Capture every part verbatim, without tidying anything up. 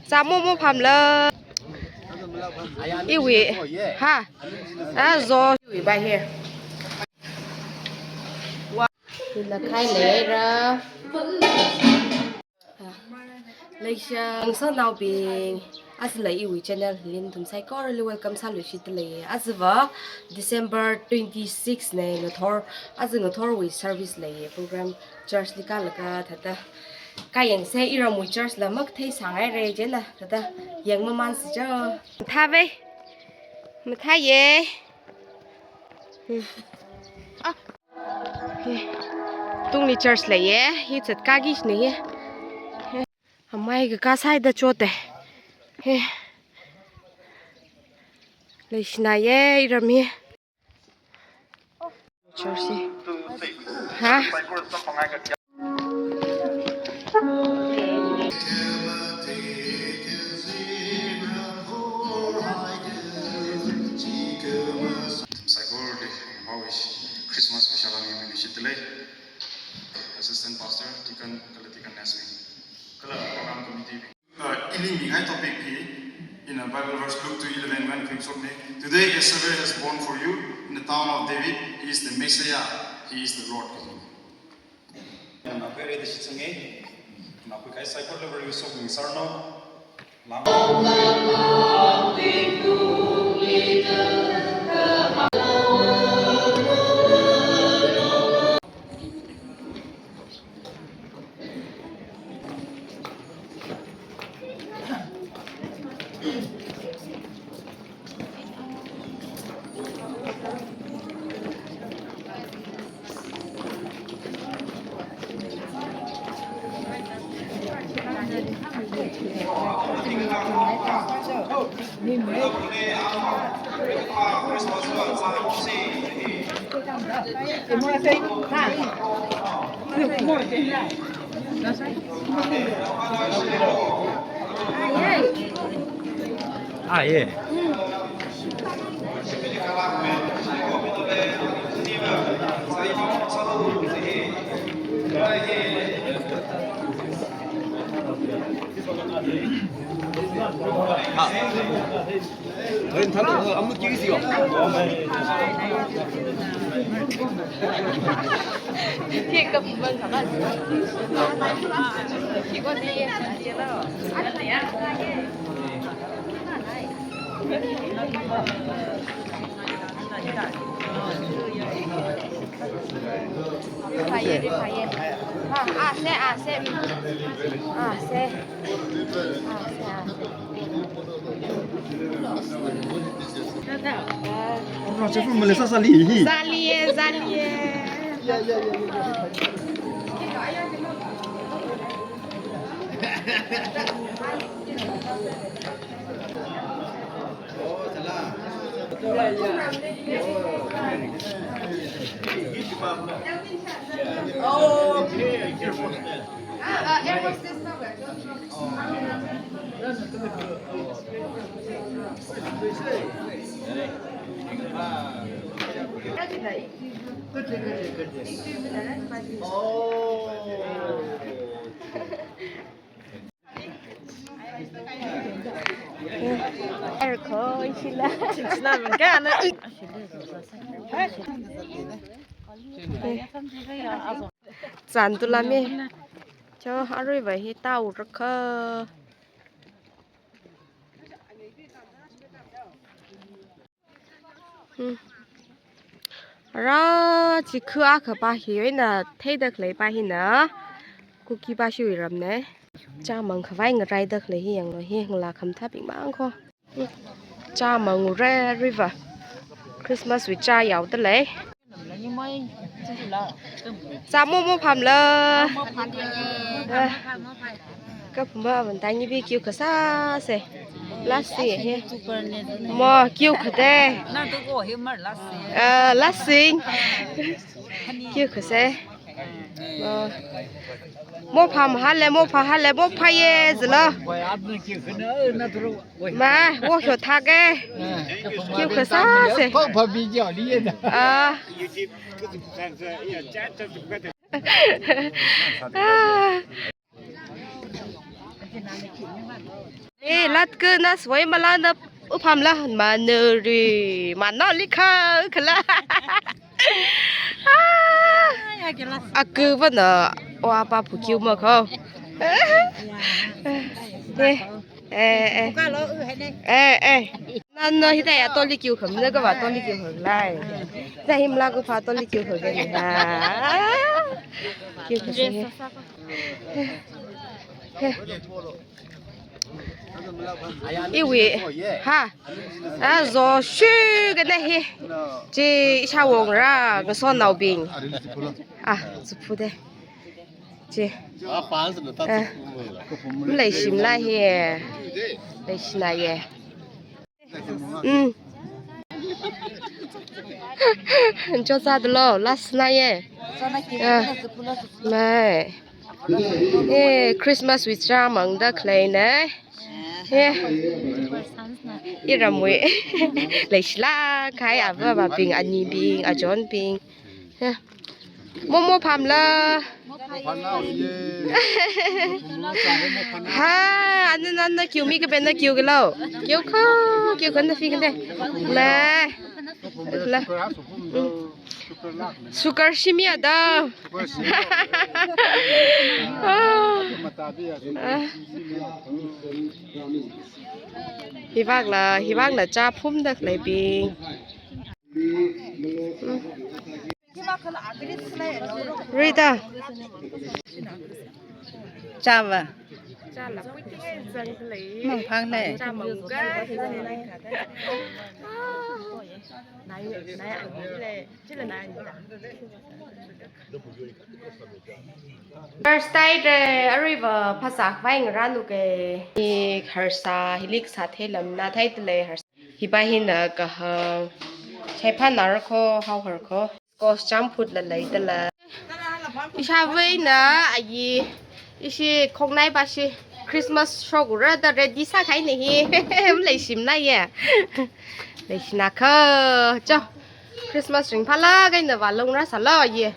Zamo mophāmala. Iwui. Ha. A zo. Iwui ba he. Wa. Hina khai leira. Leisha ngasānaobing, aja lei iwui channel hili nathum saikorali welcome sāluishitda lei. Ajava December twenty-six na ngathor, aja ngathorwui service lei program church li kālaga thāda. Kāyangsa iramwui church la makathei sāngaira chieina thāda yangmamānsi jo. Mathāvei. Mathāye. Hmm. Ah. He. Tungli church leiye, hi zatkāki shine he. He. Amai kakā sāhaida chote. He. Leishinaye, iram hi. Church hi. Ha? Saikorali, Christmas wui salām miluishitda lei. Assistant Pastor, Deacon, kala Deaconess bing. Kala program committee bing. Uh, ili mikahai topic hi, in a Bible verse, Luke two eleven, when King Solomon, "Today a Savior has born for you in the town of David. He is the Messiah. He is the Lord." Nana pere de shitsenge. Nana pui kai sai kor level yu sok ning sarno. Lang. Ah, yeah. Ah. Ren thalo, amu kiri siyo. Thik kapumang kaba. Thik ko ne ye. Fire, fire. Ah, ah, se, ah, se. Ah, se. Sāli, sāli. Zan tulame. Cho, aruiva hi tao rakha. Hmm. Ara, chi khu akha pa hi, ina theida khalei pa hina, Kuki pa shiwui ramne. Chāmang khavai ngaraida khalei hi yanglu hi, ngala khamathābing mang kho. Hmm. Chāmang ure river. Christmas wui chā yaoda lei. Zamo mophāmala. Eh. Kapuma avan tangi bi kiu kasā se. Lasi he. Mo kiu kade. Ah, lasi. Kiu kase. Mo. Mophāmahale, mophāhale, mophāye zala. Ma, wo hyo thake. Kiu kasā se. Ah. Eh, latke na swai mala na upam la manuri, mano likha kala. Ah, aku bana wa pa pukiu ma ko. Eh, eh, eh. Eh, eh. Nana hita ya toli kiu kham na ka ba toli kiu kham lai. Na him la ku pa toli kiu kham na. Kiu kham. Iwi, ha, a zo shu gana hi. Chi isha wongra, ngasonaobing. Ah, zupu de. Chi. Eh. Mlei shimla hi. Lei shina ye. Mm. Njo sa dolo, last na ye. Ah. Mai. Eh, Christmas with cha mangda khalei ne. Eh. Iramwui. Leishila khai ava ba bing, ani bing, ajon bing. Eh. Momo pamla. Ha, anu nana kiu mi kape na kiu kalo. Kiu ko, kiu ko na fi kande. La. La. Sugar shimi ada. Ah. Ah. Hivak la, hivak la cha phum da khalei bing. Rita. Chava. Mangphang le. First time de, aruiva phasā vai ngaranu ke. Ni harsa, hilik sa thelam na thai tle harsa. Hiba hina kahang. Shaiphā nar ko, hao har ko. Kos cham phut la lei tala. Isha vai na ayi. Ishi khongnai ba shi. Christmas shok ura da ready sa khai ne hi. Lei shim na ye. Lei shina kha. Cho. Christmas ring phala kai na va long ra sa lo ye.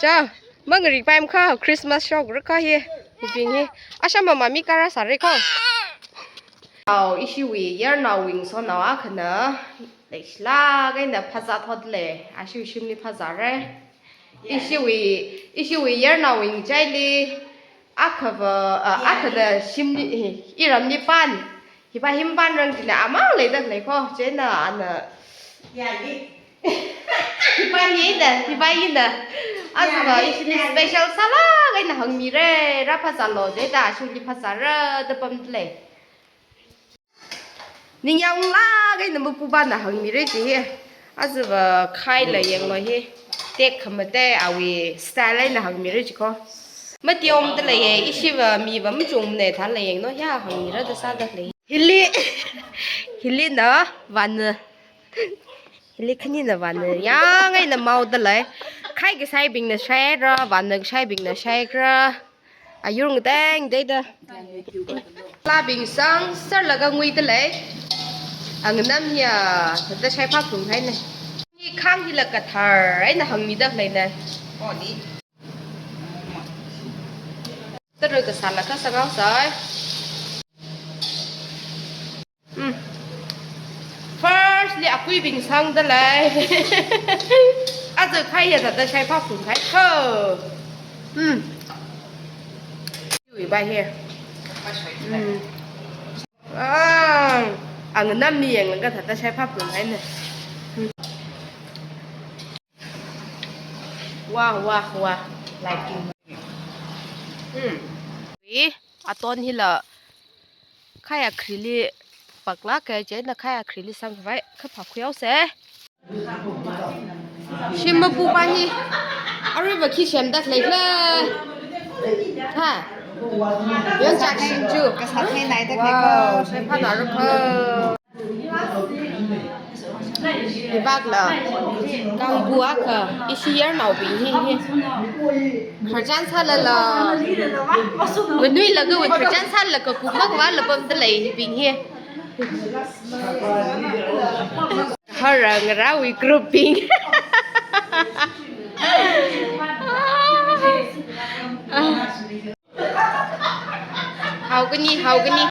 Cha, mangri paim kha Christmas shok ru kha hi. Bing hi. Asha mama mi kara sare kho. Au, ishiwi yarnao wing so nao akhana. Leishla gaina phazā thot le. Ashiwi shimli phazā re. Ishiwi, ishiwi yarnao wing chaili. Akhava, ah, akhana shimli, iramli pan. Hiba him pan rang tila amang leida lei kho. Chena ana. Hiba yida, hiba yida. Azuba ishili special sala gaina hangmi re. Ra phazā lo de da shuli phazā ra da pam le. Ningyang la gaina mapuba na hangmi re ji hi. Azuba khai la yang lo hi. Tek khamate awi style na hangmi re ji kho. Matiom da lei ye, ishiva miva machung ne tha lei yang no ya hangmi ra da sa da lei. Hili, hili na van. Hili khani na van yang ai na mau da lei. Khai kasai bing na shai ra, van na kasai bing na shai ra. Ayur ngateng dei da. La bing sang sar laga ngui da lei. Ang nam ya da shai phak tung hai ne. Ni khang hila kathar ai na hangmi da lei ne. Tara kasā la kasā ngau sai. Hmm. Firstly, akui bing sang da lei. Aza khai ya da shai phak tung hai kho. Hmm. Ui ba he. Hmm. Ah, ang nam mi yang ka thata shai phak tung hai ne. Hmm. Wah, wah, wah. Liking. Hmm. Ui, aton hila. Khaya khrili pakla ke je na khaya khrili sang vai kha pha khuyao se. Shim mapupa hi. Aruiva khi shem da lei le. Ha. Yon chak shim ju. Kasā thei nai da lei ko. Wow, shai pha na ru ko. Ibak la. Kangbu akha. Ishi yarnao bing hi hi. Kharjan sala la. Nui laga wui kharjan sala ka kup mak wa la pam da lei bing hi. Hara ngarāwui grouping. Haokani, haokani.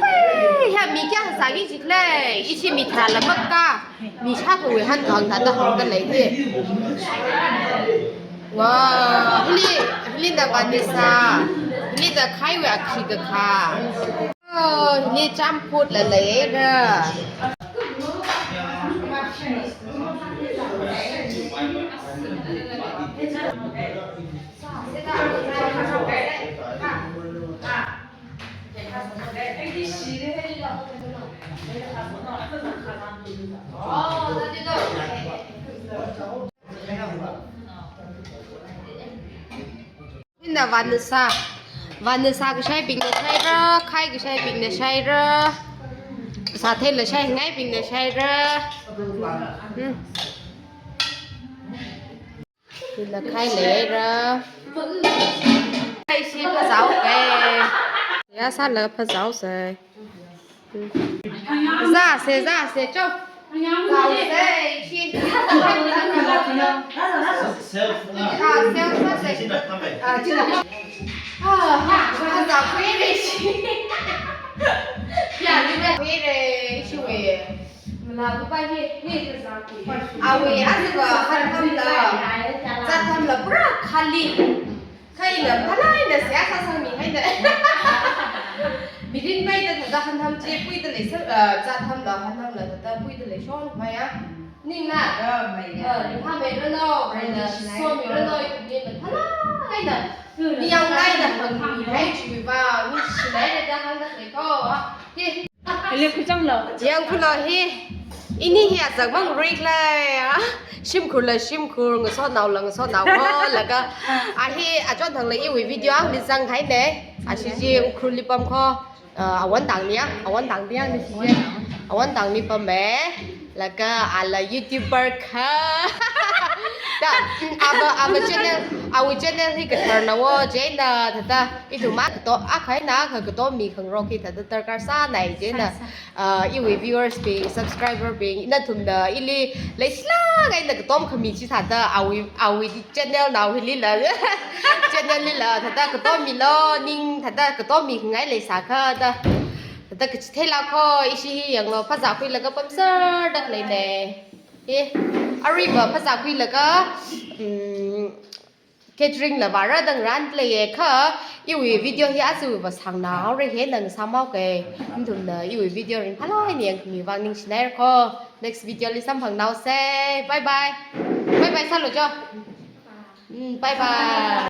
Ai, ya mi kayākha sāki jikhala, ishi mi tharā lamapka, mi shākhawui hankhang thāda hāngda lei hi. Wow, hili, hili da Vanessa, hili da khaiwui akhikakha. Oh, hili champut la leira. Ina Vanessa. Vanessa kashaibingna shaira, khai kashaibingna shaira. Sātheila shaingaibingna shaira. Hmm. Ina khai leira. Ai, shi phazāo ke. Ya sāla phazāo sai. Zāse, zāse, chao. Zāse, shi. Self, ah, self, zāse. Ah, chila. Ah, ah, zākhuire shi. Ya, ni zākhuire shi we. Mala bu ba ye, ye. Awui, aziva, hanhamla. Zathamla, pura khali. Kha ina phalai na seihā sāsangmi haina. Mirin maida thāda hanham chi puida lei sā, ah, zathamla hanhamla thāda puida lei shon maya. Ningla? Ah, mai. Ah, ringphāmeiranu, mai na somiranu, ina phalai na. Niyang laida hāngmi hai chiva, mi shilai da hāngda lei ko. Hi. Ele kuchanglo. Yangkhulo hi. Ini hi azak mang rik lai. Shimkhurla shimkhur, ngasotnaola ngasotnao ko, laga. A hi achon thangla iwui video ang li zanghaine. Ashi chi Ukhrulli pam ko. Uh, Awon Tangni ya, Awon Tangni ya ni shi. Awon Tangni pam me. Laga ala YouTuber kha. Da, ava, ava channel, awui channel hi kathar na wo, chieina thāda, ithum ma kato, a khai na, ka kato mi khangarok hi thāda darkar sānai chieina, ah, iwui viewers bing, subscriber bing, inathumna ili, leisila ngai na katom khami chi thāda, awui, awui channel nao hilila, channel lila, thāda katom milo, ning thāda katom mi ngai leisā kha da, thāda kachitheila ko, ishi hi yanglo, phazākhuilaga pamser da leine. Eh, aruiva phazākhuilaga, um, catering la vāra dang ran leiye kha, iwui video hi azuva sāngna haore he nang sāmao ke, nathumna iwui video ringphālāk eina yangkhami vang ningshinaira ko. Next video li samphangnaose. Bye bye. Bye bye sālo cho. Mm, bye bye.